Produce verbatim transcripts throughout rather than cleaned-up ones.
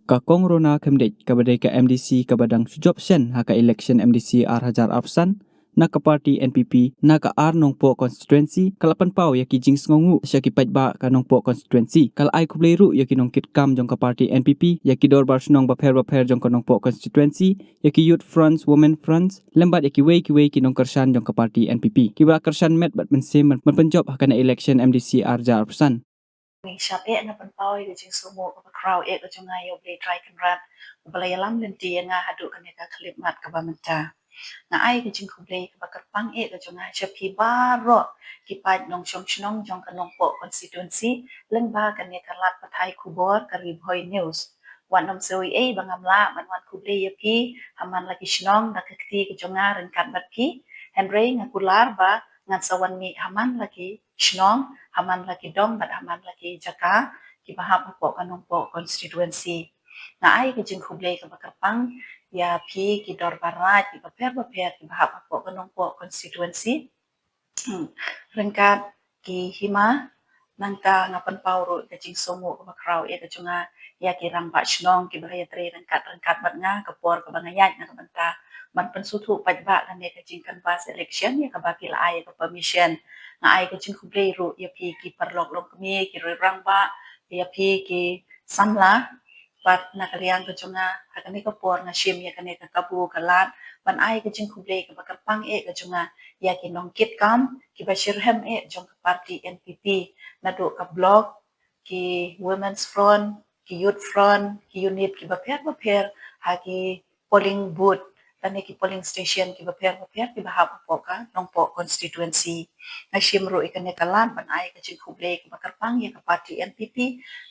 Ka Kong Rona Khymdeit, kaba dei ka M D C kaba dang shu jop shen ha ka election M D C ar hajar arphew san na ka party N P P na ka ar Nongpoh constituency, ka la pynpaw ïa ki jingsngewnguh sha ki paidbah ka Nongpoh constituency. Ka la ai khublei ruh ïa ki nongkitkam jong ka party N P P, ïa ki dorbar shnong bapher bapher jong ka Nongpoh constituency, ïa ki Youth Fronts, Women Fronts, lem bad ïa kiwei kiwei ki nongkyrshan jong ka party N P P kiba la kyrshan met bad mynsiem ban pynjop ha kane election M D C ar hajar arphew san. Ngi shap eh, nga pynpaw ïa ka jingsngewnguh kaba khraw eh ka jong nga ïa U Blei Trai Kynrad, uba la ïalam lynti ïa nga haduh kane ka khyllipmat kaba mynta. Nga ai ka jingkhublei kaba kyrpang eh ka jong nga sha phi baroh ki paid nongshong shnong jong ka Nongpoh constituency, lyngba kane ka lad pathai khubor ka Ri Bhoi News. Wat nym sngewsih ei ba ngam lah ban wan khublei ïa phi ha man la ki shnong da ka kti ka jong nga ryngkat bad phi. Hynrei nga kular ba ngan sa wan mih ha man la ki shnong, ha man la ki dong bad ha man la ki jaka kiba hap hapoh ka Nongpoh constituency. Nga ai ka jingkhublei kaba kyrpang ïa phi ki dorbar raid kiba pher bapher kiba hap hapoh ka Nongpoh constituency. Hmm. Ryngkat ki hima, nangta nga pynpaw ruh ka jingsngewnguh kaba khraw eh ka jong nga ïa ki rangbah shnong kiba la ïatrei ryngkat ryngkat bad nga ka por kaba nga ïaid na ka bynta ban pynsngewthuh paidbah kane ka jingcanvass election ïa kaba phi la ai ka permission. Nga ai ka jingkhublei ruh ïa phi ki paralok longkmie, ki rangbah, ïa phi ki samla, bad na ka liang ka jong nga ha kane ka por nga shim ïa kane ka kabu ka lad ban ai ka jingkhublei kaba kyrpang eh ka jong nga ïa ki nongkitkam kiba shitrhem eh jong ka party N P P, naduh ka block, ki Women's Front, ki Youth Front, ki unit kiba pher bapher ha ki polling booth lane ki polling station kiba pher bapher kiba hap hapoh ka Nongpoh constituency. Nga shim ruh ïa kane ka lad ban ai ka jingkhublei kaba kyrpang ïa ka party N P P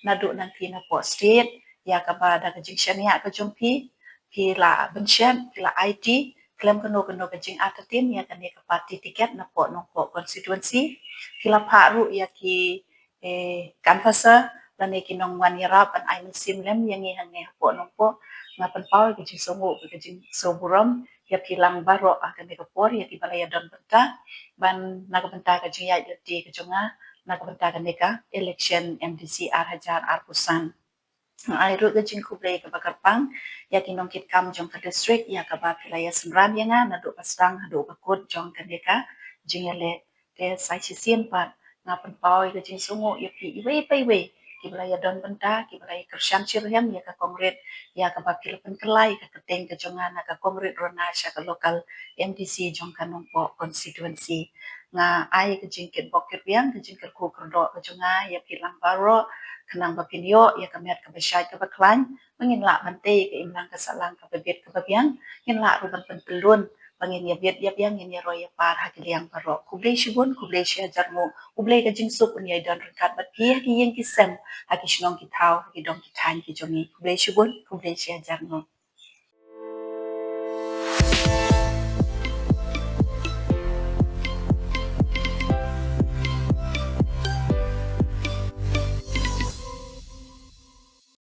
naduh nangtei napoh state, ïa kaba da ka jingshaniah ka jong phi, phi la bynshet, phi la aiti khlem kano kano ka jingartatien ïa kane ka party ticket napoh Nongpoh constituency. Phi la phah ruh ïa ki eh, canvasser lane ki nongwan ïarap ban ai mynsiem lem ïa ngi hangne hapoh Nongpoh. Nga pynpaw ka jingsngewnguh, ka jingsngewburom ïa phi lang baroh ha kane ka por, ïa kiba la ïadon bynta ban na ka bynta ka jingïaid lynti ka jong nga na ka bynta kane ka election M D C ar hajar arphew san. Nga ai ruh ka jingkhublei kaba kyrpang ïa ki nongkitkam jong ka district ïa kaba phi la ïasynran ïa nga naduh ba sdang haduh ba kut jong kane ka jingïaleh. Te sa shisien pat nga pynpaw ïa ka jingsngewnguh ïa phi iwei pa iwei kiba la ïadon bynta, kiba la ïakyrshan shitrhem ïa ka kongrit ïa kaba phi la pynkylla ïa ka kyrteng ka jong nga na ka kongrit Rona sha ka local M D C jong ka Nongpoh constituency. Nga ai ka jingkitbok kitbiang, ka jingkyrkhu kyrdoh ka jong nga ïa phi lang baroh, khnang ba phin ïoh ïa ka met kaba shait kaba khlaiñ, ba ngin lah ban tei ka imlang ka sahlang kaba bit kaba biang, ngin lah ruh ban pynpylun ba ngin ïabit ïabiang, ngin ïaroi ïapar ha ki liang baroh. Khublei shibun, khublei shihajar nguh. U Blei ka jingsuk un ïai don ryngkat bad phi ha ki ïing ki sem, ha ki shnong ki thaw, ha ki dong ki thaiñ ki jong ngi. Khublei shibun, khublei shihajar nguh.